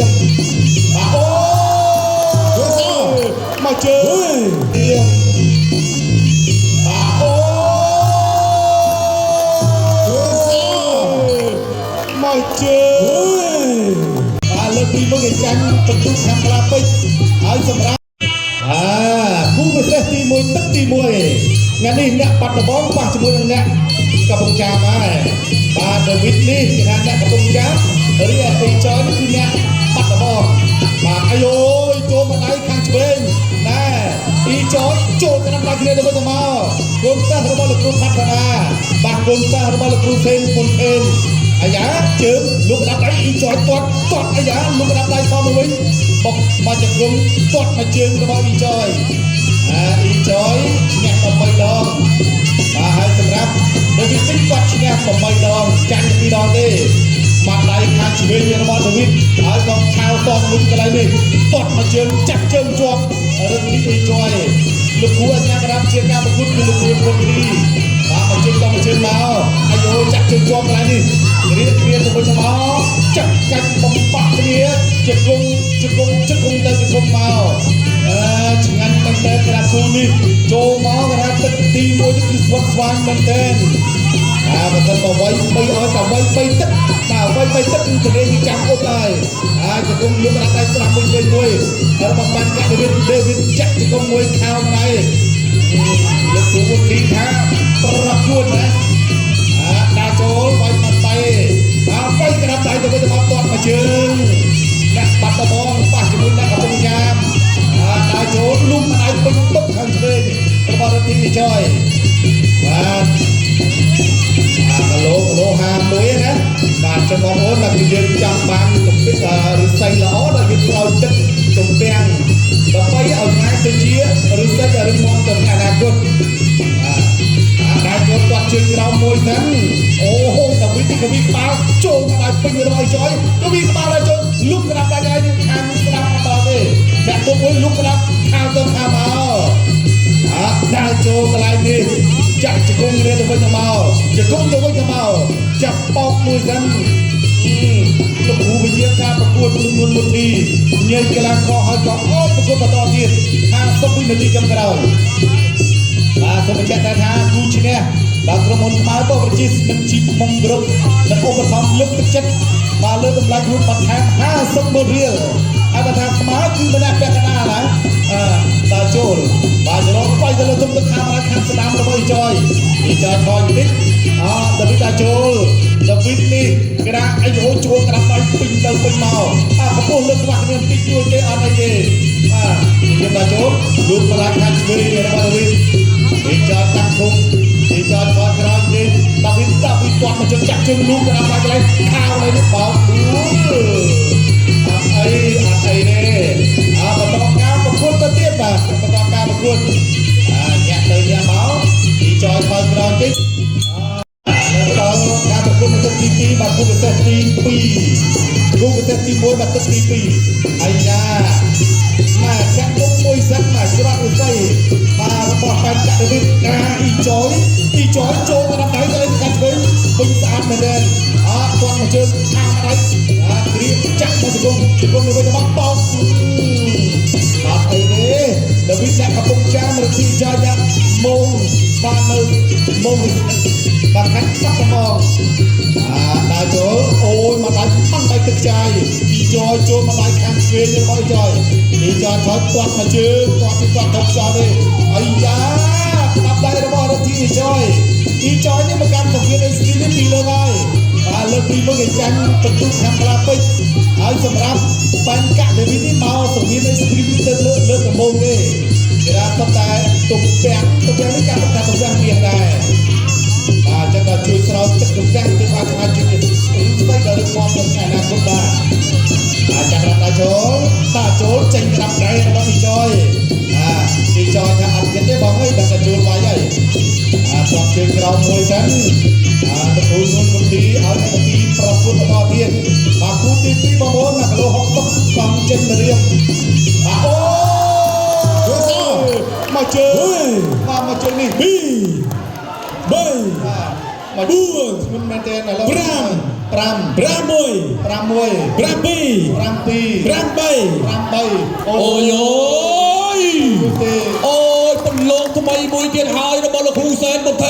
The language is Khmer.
រៀមបាទអូមកជើងរៀមបាទអូមកជើងបាទលើកទី1គេចាញ់បន្ទុកខាងផ្លាពេជ្រហើយសម្រាប់អាគូពិសេសទី1ទឹកទី1ថ្ងៃនេះអ្នកបាត់ដំបងប៉ះជាមួយនឹងអ្នកកំពង់ចាមហើយបាទដាវីតនេះគេថាអ្នកកំពង់ចាមរីឯអ៊ីចយនេះគឺអ្នកបាត់ដំបងបាទអាយយចូលមកដៃខាងឆ្វេងណែអ៊ីចយចូលក្តាំដៃគ្នាទៅវិញទៅមកកូនសិស្សរបស់លោកគ្រូផាត់ណាបាទកូនសិស្សរបស់លោកគ្រូសេនពុនអេនអាយ៉ាជើងលោកក្តាប់ដៃអ៊ីចយទាត់ទាត់អាយ៉ាលោកក្តាប់ដៃសមមកវិញបុកមកចង្គង់ទាត់មកជើងរបស់អ៊ីចយអាអ៊ីចយឈ្នះ13ដងបាទហើយសម្រាប់ដេវីតវិញគាត់ឈ្នះ8ដងចាញ់2ដងទេបាត់ដៃខាងឆ្វេងរបស់ដេវីតហើយក៏ខោតមួយកន្លែងនេះទាត់មកជើងចាក់ជើងជាប់រឹងនេះអ៊ីចយលោកគ្រូអាជ្ញាក្រាបជាការប្រកួតគឺលោកគ្រូពុនធីបាទមកជើងតមកជើងមកអាយចាក់ជើងជាប់កន្លែងនេះរៀបគ្នាទៅវិញទៅមកចាក់កាច់បំបាក់គ្នាជង្គង់ជង្គង់ជង្គង់ទៅជង្គង់មកអឺឆ្ងាញ់មែនតើក្រាបគូនេះចូលមកក្រាបទឹកទី1នេះគឺស្វិតស្វាញមែនតើអាបើសិនបើវៃបីឲ្យតែវៃបីទឹកបាទវៃបីទឹកគឺទលេចាំអ៊ុតហើយហើយជង្គង់លោកដាក់ដៃស្រាប់មួយវិញមួយរបស់បានកាក់ដេវីតដេវីតចាក់ជង្គង់មួយខោម្ដាយលោកគ្រូវុធីថាប្រាប់ជួនណាអាដើរចូលវាយបាត់ដៃអាវាយក្តាប់ដៃទៅវិញទៅមកទាត់មកជើងដាក់បាត់ដបងប៉ះជាមួយអ្នកកំពង់ចាមអាដើរចូលលុំម្ដាយពេញបុកខាងឆ្វេងរបស់រដ្ឋីចយបាទអាគីឡូគីឡូ51ណាបាទចឹងបងប្អូនបាទគឺយើងចង់បានទំពាំងឫស្សីល្អដល់យើងស្រោចទឹកទំពាំងដើម្បីឲ្យខ្លាចទៅជាឫស្សីដែលរឹងមាំទៅថ្ងៃអនាគតបាទអាដើរចូលទាត់ជើងក្រោមមួយសិនអូហូតាវីតនេះកវីក្បាលចូលមកដល់ពេញរបស់អីចយកវីក្បាលដល់ចូលលុកក្តាប់ដៃឯងខាងស្ដាប់អត់ដល់ទេចាក់ទុកមួយលុកក្តាប់ខាងទៅខាងមកអាដើរចូលកន្លែងនេះចាក់ជង្គង់រៀនទៅវិញទៅមកជង្គង់ទៅវិញទៅមកចាប់បោកមួយសិនលោកគ្រូវិញ្ញាការប្រកួតលំនួនមុធីញែកកីឡាករឲ្យក៏អូប្រកួតបន្តទៀត50វិនាទីចុងក្រោយបាទសូមបញ្ជាក់ថាគូឈ្នះបាទក្រុមហ៊ុនខ្មែរបរជីសនិងជីមុងគ្រប់និងឧបត្ថម្ភលើកទឹកចិត្តបាទលើតម្លៃខ្លួនបន្ថែម50ម៉ឺនរៀលហើយបើថាខ្មែរគឺម្នាក់ពាក់កណ្ដាលណាអឺដល់ចូលបាទចរងវាយទៅលើទុំទឹកខាងខាងស្ដាំរបស់អ៊ីចយអ៊ីចយថយបន្តិចអដាវីតដល់ចូលដាវីតនេះក្រាអីអូចូលក្រាបដៃពេញទៅពេញមកអាកំពុះលើកខ្វះគ្នាបន្តិចជួយទេអត់អីទេបាទខ្ញុំដល់ចូលលូកម្លាយខាងឆ្វេងរបស់ដាវីតអ៊ីចយតាំងធំអ៊ីចយថយក្រោយនេះដាវីតដាវីតទាត់មកជើងចាក់ជើងលូកក្រាបដៃកន្លែងខាវនេះបោកអត់អីអត់អីទេអើបន្តការប្រកួតទៅទៀតបាទបន្តការប្រកួតអាញាក់ទៅញាក់មកអ៊ីចយថយក្រោយតិចដល់ការប្រកួតនៅទឹកទី2បាទគូពិសេសទី2គូពិសេសទី1បាទទឹកទី2ហើយណាណាចាក់មុខមួយសិនមកច្រត់វិស័យបាទរបស់បែបចាក់ដេវីតណាអ៊ីចយអ៊ីចយចូលទៅដល់ដៃទៅកាច់វិញពេញស្អាតមែនទែនអត់គាត់មកជើងខាងដៃអាគ្រាចាក់មកសង្គមសង្គមទៅវិញទៅមកបោកអត់អីទេដេវីតអ្នកកំពុងចាមរទីចយអ្នកមងបាននៅមងបាទខាច់បាត់ត្មងអាដើរចូលអូយមកដៃប៉ាំងដៃទឹកចាយអ៊ីចយចូលមកដៃខាងឆ្វេងរបស់អ៊ីចយអ៊ីចយថយទាត់មកជើងទាត់ទីទាត់ទៅខ្យល់ទេអាយ៉ាក្តាប់ដៃរបស់រទីអ៊ីចយអ៊ីចយនេះមកកាន់សង្វៀនអេស្ទីនេះពីរលើកហើយបាទលើកទី1គេចាញ់បន្ទុកខាងផ្លាពេជ្រហើយសម្រាប់បាញ់កាក់ដេវីតនេះមកសង្វៀនអេស្ទីនេះទៅលើលើកដំបូងទេគេថាតតែទំពាំងទំពាំងនេះកាត់តែទំពាំងមាសដែរបាទចឹងដល់ជួយស្រោចទឹកទំពាំងទៅបានអាចជួយស្បែកដល់រឹងមាំទៅថ្ងៃអនាគតបាទអាចចាប់ដល់ចូលតាចូលចេញក្តាប់ដៃរបស់ទីចយអាទីចយថាអត់ទៀតទេបងអើយដល់តែចូលវាយហើយអាទាត់ជើងក្រោមមួយសិនអាទៅគ្រូនួនគុំទីឲ្យអ្នកទីប្រកួតបន្តទៀតបាទគូទី2បងប្អូន1គីឡូ60កង់ចេញមករៀមបាទអូមកជើងបាទមកជើងនេះ 2 3 បាទមកជើងមិនមែនទេឥឡូវ 5 5 6 6 7 7 8 8 អូយអូយ ទេ អូយពន្លងថ្មីមួយទៀតហើយរបស់លោកគ្រូសែនបន្ថេ។